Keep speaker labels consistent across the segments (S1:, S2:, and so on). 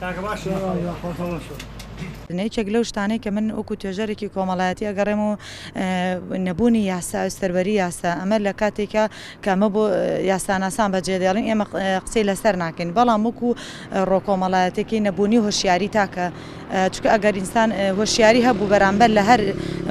S1: کاکە باشی؟
S2: یەکێک لەو شتانەی کە من وەکو توێژەرێکی کۆمەڵایەتی ئەگەڕێم و نەبوونی یاسا و سەروەری یاسا ئەمە لە کاتێکا کە ئەمە بۆ یاساناسان بەجێ دێڵین ئێمە قسەی لەسەر ناکەین بەڵام وەکو ڕۆ کۆمەڵایەتێکی نەبوونی هۆشیاری تاکە چونکە ئەگەر ئینسان هۆشیاری هەبوو بەرامبەر لە هەر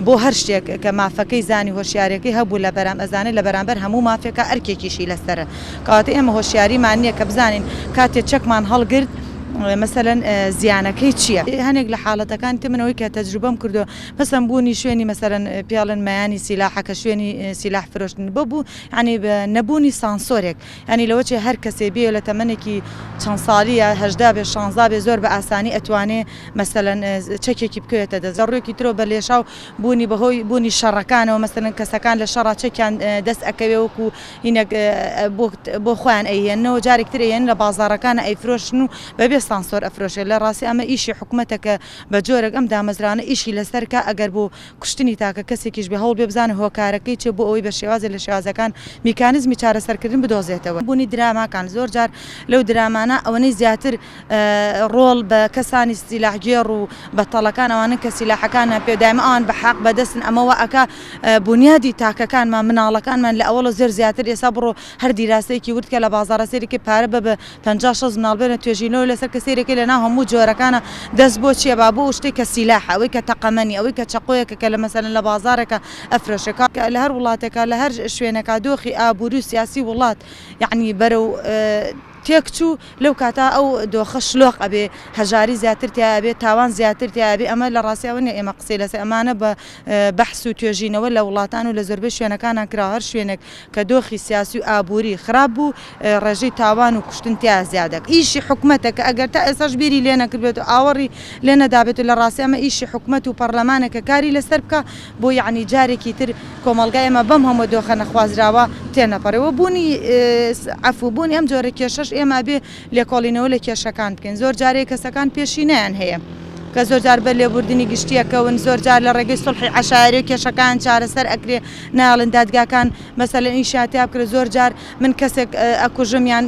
S2: بۆ هەر شتێک کە مافەکەی زانی هۆشیارەکەی هەبوو لە بەرام ئەزانێت لە بەرامبەر هەموو مافێکا ئەرکێکیشی لەسەرە کەواتە ئێمە هۆشیاریمان نییە کە بزانین کاتێ چەکمان هەڵگرت مەسەلەن زیانەکەی چییە؟ هەنێک لە حاڵەتەکان تر من ئەوەی کە تەجروبەم کردووە مەسەلەن بوونی شوێنی مەسەلەن پێڵن مەیانی سیلاحە کە شوێنی سیلاح فرۆشتن بە بوو یانی نەبوونی سانسۆرێک یانی لەوە چێ هەر کەسێ بێ لە تەمەنێکی چەند ساڵی یا 18 بێ شانزا بێ زۆر بە ئاسانی ئەتوانێ مەسەلەن چەکێکی بکەوێتە دەست لە ڕوویەکی ترەوە بە لێشاو بوونی بەهۆی بوونی شەڕەکانەوە مەسەلەن کەسەکان لە شەڕا چەکیان دەست ئەکەوێ وەکو هینەک بۆ خۆیان ئەیهێننەوە جارێک تر ئەیهێنن لە بازاڕەکانا ئەیفرۆشن و بەبێ سانسۆر ئەفرۆشێت لە ڕاستی ئەمە ئیشی حکومەتە کە بە جۆرێک ئەم دامەزراوانە ئیشی لەسەر کا ئەگەر بۆ کوشتنی تاکە کەسێکیش بێ هەوڵ بێ بزانێ هۆکارەکەی چیە بۆ ئەوەی بە شێوازێ لە شێوازەکان میکانزمی چارەسەرکردن بدۆزێتەوە. بوونی دراماکان زۆر جار لەو درامانە ئەوەنەی زیاتر ڕۆڵ بە کەسانی سیلاحگێڕ و بەتەڵەکان ئەوانەن کە سیلاحەکانیان پێ دایمە ئەوان بە حەق بە دەستن ئەمە وا ئەکا بونیادی تاکەکانمان مناڵەکانمان لە ئەوەڵە زۆر زیاتر ئێسا بڕۆ هەر دیراسەیەکی ورد کە لە بازاڕە سەیرێکی پارە بە بە 50 60 مناڵ بێنە توێژینەوە لەسەر کە سەیرەکەی لە ناو هەموو جۆرەکانە دەست بۆ چیە با بۆ ئەو شتەی کە سیلاحە ئەوەی کە تەقەمەنی ئەوەی کە چەقۆیەکە کە لە مەسەلەن لە بازاڕێکا ئەفرۆشێ کە لە هەر وڵاتێکا لە هەر شوێنێکا دۆخی ئابووری و سیاسی وڵات یەعنی بەرەو تێکچوو، لەو کاتە ئەو دۆخە شلۆق ئەبێ، هەژاری زیاتر تیا ئەبێ، تاوان زیاتر تیا ئەبێ، ئەمە لە ڕاستیا ئەوە نیە ئێمە قسەی لەسەر ئەمانە بە بەحس و توێژینەوە لە وڵاتان و لە زۆربەی شوێنەکانا کراوە، هەر شوێنێک کە دۆخی سیاسی و ئابووری خراپ بوو ڕێژەی تاوان و کوشتن تیا زیاد ئەکا. ئیشی حکومەتە کە ئەگەر تا ئێستاش بیری لێ نەکردبێت و ئاوەڕی لێ نەدابێت و لە ڕاستیا ئەمە ئیشی حکومەت و پەڕلەمانە کە کاری لەسەر بکا بۆ یەعنی جارێکی تر کۆمەڵگای ئێمە بەم هەموو دۆخە نەخوازراوە تێنەپەڕێ وە بوونی عەفو بوونی ئەم جۆرە کێشەش ئێمە ئەبێ لێکۆڵینەوە لە کێشەکان بکەین زۆر جارێ کەسەکان پێشینەیان هەیە کە زۆر جار بە لێبوردنی گشتی ئەکەون زۆر جار لە ڕێگەی سوڵحی عەشایەری کێشەکان چارەسەر ئەکرێ نایەڵن دادگاکان مەسەلەن ئیشیان تیا بکرێ زۆر جار من کەسێک ئەکوژم یان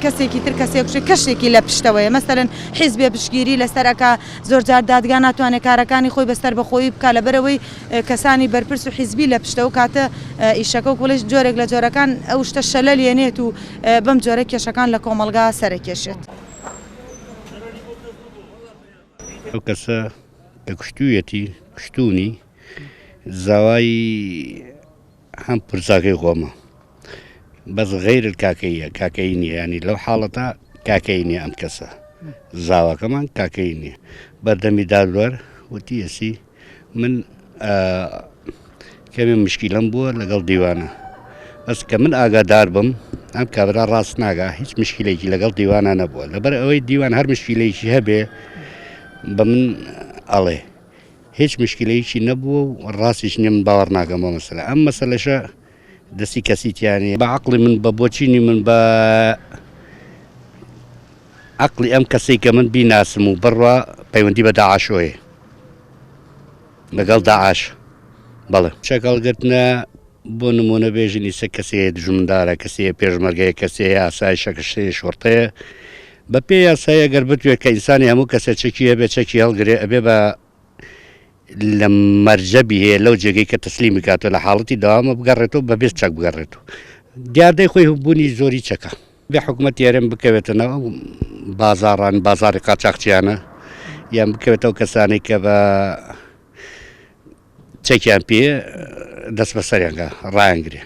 S2: کەسێکی تر کەسێک کوشێ کەشێکی لە پشتەوەیە مەسەلەن حیزبێ پشتگیری لەسەر ئەکا زۆر جار دادگا ناتوانێت کارەکانی خۆی بە سەربەخۆیی بکا لەبەرئەوەی کەسانی بەرپرس و حیزبی لە پشتە ئەو کاتە ئیشەکە وەک بڵێی جۆرێک لە جۆرەکان ئەو شتە شەلەل یەنێت و بەم جۆرە کێشەکان لە کۆمەڵگا سەرەکێشێت.
S3: ئەو کەسە کە کوشتوویەتی، کوشتوونی، زاوای هەم پورزاکەی خۆمە بەس غەیر کاکەییە کاکەیی نییە ینی لەو حاڵەتە کاکەیی نییە ئەم کەسە زاواکەمان کاکەیی نییە بەردەمی دادوەر وتی ئەسی من کەمێ مشکیلەم بووە لەگەڵ دیوانە بەس کە من ئاگادار بم ئەم کابرا ڕاست ناگا هیچ مشکلێکی لەگەڵ دیوانە نەبووە لەبەر ئەوەی دیوان هەر مشکلێکی هەبێ بە من ئەڵێ هیچ مشکلەیەکی نەبووە و ڕاستیش نیە من باوەڕ ناکەم بۆ مەسەلە ئەم مەسەلەشە دەستی کەسی تیا نیە بە عەقڵی من بە بۆچینی من بە عەقڵی ئەم کەسەی کە من بیناسم و بڕوا پەیوەندی بە داعشۆیە لەگەڵ داعش بەڵێ چەک هەڵگرتنە بۆ نمونە بێژین ئیسە کەسێ دژمندارە کەسێ پێشمەرگەیە کەسێ ئاسایشە کەسێ شۆڕتەیە بە پێ یاسای ئەگەر بتوێت کە ئینسانی هەموو کەسێ چەکی هەبێ چەکی هەڵگرێ ئەبێ بە لە مەرجەبی هەیە لەو جێگەی کە تەسلیمی کاتەوە لە حاڵەتی دەوامە بگەڕێتەوە بەبێ چەک بگەڕێتەوە دیاردەی خۆی بوونی زۆری چەکە بێ حکومەتی هەرێم بکەوێتە ناو ئەو بازاڕان بازاڕی قاچاخچیانە یان بکەوێتەوە کەسانەی کە بە چەکیان پێ دەست بەسەریان کە ڕایانگرێ.